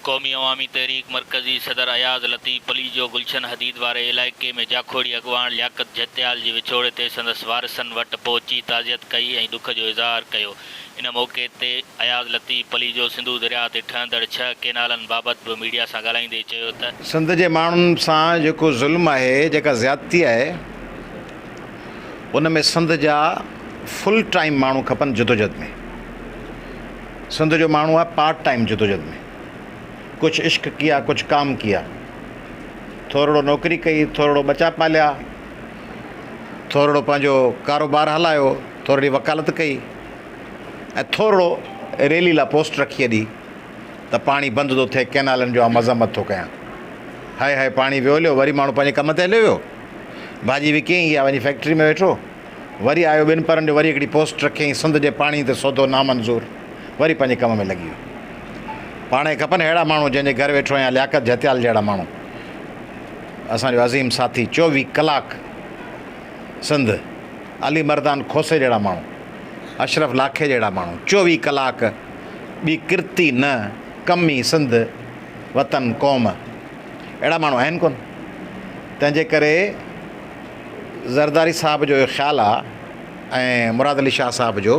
قومي عوامي تحريڪ مرڪزي صدر اياز لطيف پليجو گلشن حديد واري علائقي ۾ جاکوڙي اڳواڻ لياقت جهتيال جي وڇوڙي تي سندس وارثن وٽ پهچي تعزيت ڪئي ۽ ڏک جو اظهار ڪيو. ان موقعي تي اياز لطيف پليجو سنڌو درياهه تي ٺهندڙ ڇهه ڪينالن بابت به ميڊيا سان ڳالهائيندي چيو ته. سنڌ جي ماڻهن سان جيڪو ظلم آهي جيڪا زيادتي آهي ان ۾ سنڌ جا فل ٽائيم ماڻهو کپن جدوجھد ۾. سنڌ جو ماڻهو آهي پارٽ ٽائيم جدوجھد ۾، ڪجھ عشق ڪيا ڪجھ ڪام ڪيا، ٿورڙو نوڪري ڪئي، ٿورڙو ٻچا پاليا، ٿورڙو پنهنجو ڪاروبار هلايو، ٿورڙي وڪالت ڪئي ۽ ٿورڙو ريلي لا پوسٽ رکي اڏي ته پاڻي بند ٿو ٿئي ڪئنالن جو آء مذمت ٿو ڪيان. هائي هائي پاڻي ويو هليو وري ماڻهو پنهنجي ڪم تي هليو ويو، ڀاڄي وڪيائين يا وڃي فيڪٽري ۾ ويٺو. وري آيو ٻن پرن جو وري هڪڙي پوسٽ رکيائين سنڌ جي پاڻي تي سودو نامنظور وري پنهنجي ڪم ۾ لڳي ويو. پاڻ کي کپن اهڙا ماڻهو جنهن جي گهر ويٺو آهيان لياقت جهتيال جهڙا ماڻهو اسان جو عظيم ساٿي 24 ڪلاڪ سنڌ علي مردان کوسي جهڙا ماڻهو اشرف لاکي جهڙا ماڻهو 24 ڪلاڪ ٻي ڪرتي نه ڪم ئي سنڌ وطن قوم اهڙا ماڻهو آهن ڪونه تنهن جي ڪري زرداري صاحب جو اهو خيال آ ۽ مراد علي شاهه صاحب جو،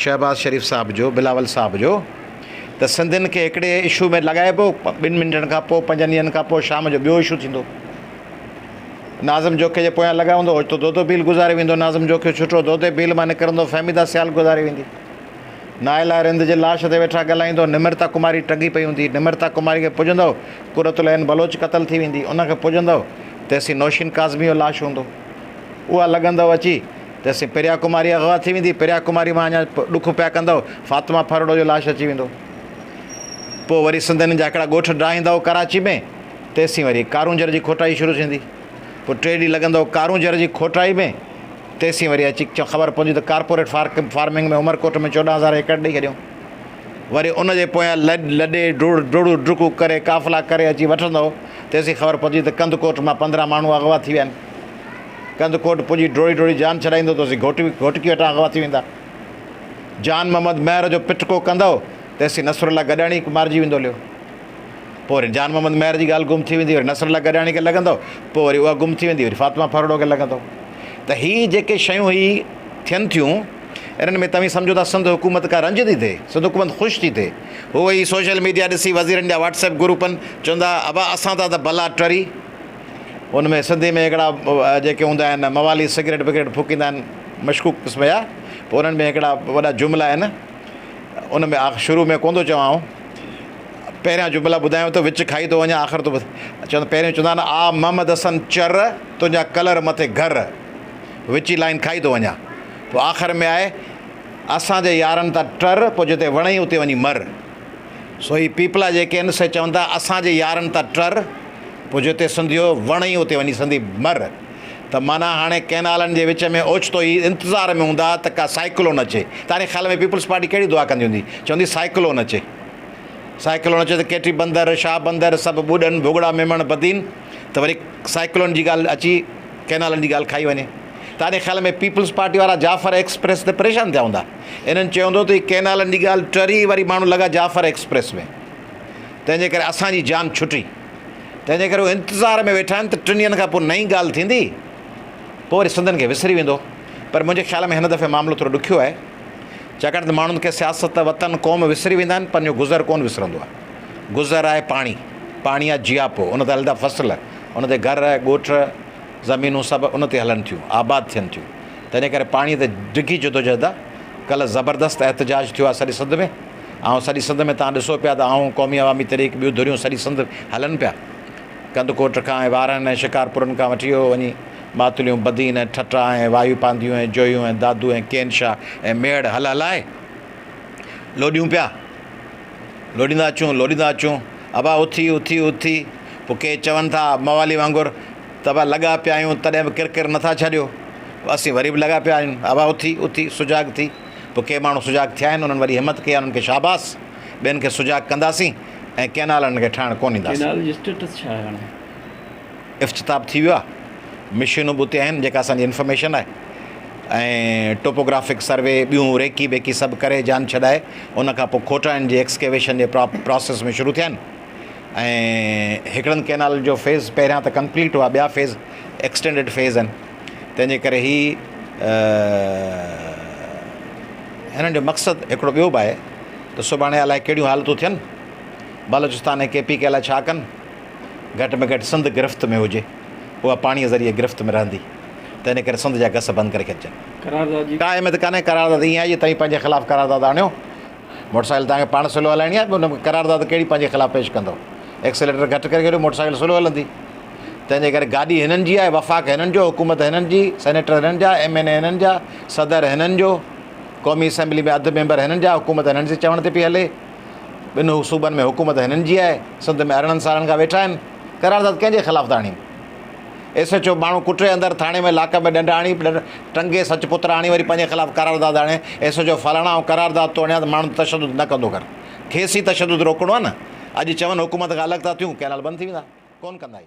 شهباز شريف صاحب جو، بلاول صاحب جو ته سنڌين کي هڪڙي اشو ۾ لڳائبو ٻن منٽن کان پوء پنجن ڏينهن کان پوء شام جو ٻيو اشو ٿيندو. ناظم جوکي جي پويان لڳا هوندو اوچتو دودو ڀيل گذاري ويندو ناظم جوکيو ڇٽو دودي ڀيل مان نڪرندو فهميده سيال گذاري ويندي. نائلا رند جي لاش تي ويٺا ڳالهائيندو، نمرتا ڪماري ٽنگي پئي هوندي، نمرتا ڪماري کي پڄندؤ، قرة العين بلوچ قتل ٿي ويندي، ان کي پڄندؤ، تيسين نوشين ڪاظمي جو لاش هوندو، اها لڳندؤ اچي، تيسين پريا ڪماري اغوا ٿي ويندي، پريا ڪماري مان اڃا ڏک پيا ڪندؤ، فاطمه ڦرڙو جو لاش اچي ويندو. پوء وري سنڌين جا هڪڙا ڳوٺ ڊاهيندؤ ڪراچي ۾، تيسين وري ڪارونجهر جي کوٽائي شروع ٿيندي. پوء ٽي ڏينهن لڳندؤ ڪارونجهر جي کوٽائي ۾، تيسين وري اچي خبر پوندي ته ڪارپوريٽ فارمنگ ۾ عمرڪوٽ ۾ 14 هزار ايڪڙ ڏئي ڇڏيائون. وري ان جي پويان لڏ لڏي ڊوڙ ڊوڙون ڊڪون ڪري قافلا ڪري اچي وٺندؤ، تيسين خبر پوندي ته ڪنڌڪوٽ مان 15 ماڻهو اغوا ٿي ويا آهن. ڪنڌڪوٽ پڄي ڊوڙي ڊوڙي جان ڇڏائيندو تيسين گهوٽڪي وٽان اغوا ٿي ويندا. جان محمد مهر جو پٽڪو ڪندؤ، تيسين نصرالله گڏاڻي مارجي ويندو هليو. پوء وري جان محمد مهر جي ڳالهه گم ٿي ويندي، وري نصر الله گڏاڻي کي لڳندو، پوء وري اها گم ٿي ويندي، وري فاطمه ڦرڙو کي لڳندو. ته هي جيڪي شيون هي ٿين ٿيون، انهن ۾ توهين سمجهو ٿا سنڌ حڪومت ڪا رنج ٿي ٿئي، سنڌ حڪومت خوش ٿي ٿئي. هو هي سوشل ميڊيا ڏسي وزيرن جا واٽس ايپ گروپن چوندا ابا اسان تان ته بلا ٽري. ان ۾ سنڌي ۾ هڪڙا جيڪي هوندا آهن موالي سگريٽ وگريٽ ڦوڪيندا آهن مشڪوڪ قسم جا، پوء انهن ۾ هڪڙا وڏا جملا آهن، ان ۾ شروع ۾ ڪونه ٿو چوان آئون. پهريان جملا ٻڌايان ٿو وچ کائي ٿو وڃان آخر ٿو چوندو پهريون چوندا آهن آ محمد حسن چر تنهنجا ڪلر مٿي گهر وچي لائن کائي ٿو وڃان پوء آخر ۾ آهي اسان جي يارن تان ٽر پوء جتي وڻئي اتي وڃي مر سو هي پيپلا جيڪي آهن سي چون ٿا اسان جي يارن تان ٽر پوء جتي سنڌيو وڻئي اتي وڃي سنڌي مر ته معنيٰ هاڻي ڪئنالن جي وچ ۾ اوچتو ئي انتظار ۾ هوندا ته ڪا سائيڪلون اچي تاني خيال ۾ پيپلز پارٽي ڪهڙي دعا ڪندي هوندي چوندي سائيڪلون اچي سائيڪلون اچي ته ڪيٽي بندر، شاهه بندر سڀ ٻڏن، ڀوڳڙا ميمڻ بدين ته وري سائيڪلون جي ڳالهه اچي ڪئنالن جي ڳالهه کائي وڃي. تاني خيال ۾ پيپلز پارٽي وارا جعفر ايڪسپريس تي پريشان ٿيا هوندا. انهن چيو هوندو ته هي ڪئنالن جي ڳالهه ٽري وري ماڻهو لڳا جعفر ايڪسپريس ۾. تنهن جي ڪري اسان جي جان ڇٽي. تنهن جي ڪري هو انتظار ۾ ويٺا آهن ته ٽن ڏينهن کان پوء نئين ڳالهه ٿيندي پوء وري سندن کي وسري ويندو. پر منهنجي خيال ۾ هن دفعي معاملو ٿورو ڏکيو آهي. ڇاڪاڻ ته ماڻهن کي سياست، وطن، قوم وسري ويندا آهن، پنهنجو گذر ڪونه وسرندو آهي. گذر آهي پاڻي، پاڻي آهي جياپو، ان تي هلندا فصل، ان تي گهر، ڳوٺ، زمينون سڀ ان تي هلن ٿيون، آباد ٿين ٿيون. تنهنجي ڪري پاڻي تي ڊگهي جدوجهد آهي. ڪلهه زبردست احتجاج ٿيو آهي سڄي سنڌ ۾. آئون سڄي سنڌ ۾ توهان ڏسو پيا ته آئون، قومي عوامي تحريڪ، ٻيون ڌريون سڄي سنڌ هلن پيا. ڪنڌڪوٽ کان ۽ وارهن ۽ شڪارپورن کان وٺي اهو وڃي ماتليون، بدين ۽ ٺٽا ۽ واهيو پانڌيون ۽ جوهيون ۽ دادو ۽ ڪين شاهه ۽ ميهڙ هل هلائي لوڏيون پيا. لوڏيندا اچون، لوڏيندا اچون. ابا اٿي، اٿي، اٿي. پوء ڪي چون ٿا موالي وانگر ته ابا لڳا پيا آهيون تڏهن به ڪرڪر نٿا ڇڏيو. اسين وري به لڳا پيا آهيون. ابا اٿي، اٿي، سجاڳ ٿي. پوء ڪي ماڻهو سجاڳ ٿيا آهن، انهن وڏي همت ڪئي آهي، انهن کي شاباس. ٻين کي سجاڳ ڪنداسين ۽ ڪئنالن کي ٺاهڻ ڪونه ڏينداسين. ڪئنال جو اسٽيٽس ڇا آهي هاڻي؟ افتتاح به ٿي ويو آهي، مشينون به اتي آهن جيڪا اسان جي انفارميشن آهي ۽ ٽوپوگرافڪ سروي ٻيون ريڪي بيڪي سڀ ڪري جان ڇڏائي ان کان پوء کوٽائن جي ايڪسڪيويشن جي پراسيس ۾ شروع ٿيا آهن. ۽ هڪڙن ڪئنالن جو فيز پهريان ته ڪمپليٽ هئا ٻيا فيز ايڪسٽينڊيڊ فيز آهن تنهن جي ڪري هي هنن جو مقصد هڪڙو ٻيو به آهي ته سڀاڻي الائي ڪهڙيون حالتون ٿين بلوچستان ۽ ڪي پي ڪي الائي ڇا ڪن گهٽ ۾ گهٽ سنڌ گرفت ۾ هجي اها پاڻي ذريعي گرفت ۾ رهندي تنهن ڪري سنڌ جا گس بند ڪري ڇڏجن. ڪا اهميت ڪانهي قرارداد ائين آهي جي توهين پنهنجي خلاف قرارداد آڻيو موٽر سائيڪل توهان کي پاڻ سلو هلائڻي آهي ان ۾ قرارداد ڪهڙي پنهنجي خلاف پيش ڪندو ايڪسيليٽر گهٽ ڪري ڇڏيو موٽر سائيڪل سلو هلندي تنهن جي ڪري گاڏي هنن جي آهي وفاق هنن جو حڪومت هنن جي سينيٽر هنن جا ايم اين اي هنن جا صدر هنن جو قومي اسيمبلي ۾ اڌ ميمبر هنن جا حڪومت هنن جي چوڻ تي پئي هلي ٻن صوبن ۾ حڪومت هنن جي آهي سنڌ ۾ 18 سالن کان ويٺا آهن قرارداد ڪنهن جي خلاف ٿا آڻين ايس ايڇ او ماڻهو ڪٽي اندر ٿاڻي ۾ لاڪ ۾ ڏنڊ آڻي ٽنگي سچ پتر آڻي وري پنهنجي خلاف قرارداد آڻي ايس ايڇ او فلاڻا آئون قرارداد ٿو آڻيان ته ماڻهن تي تشدد نه ڪندو ڪر کيس ئي تشدد روڪڻو آهي نه اڄ چون حڪومت کان الڳ ٿا ٿيون ڪئنال بند ٿي ويندا ڪون ڪندا هي.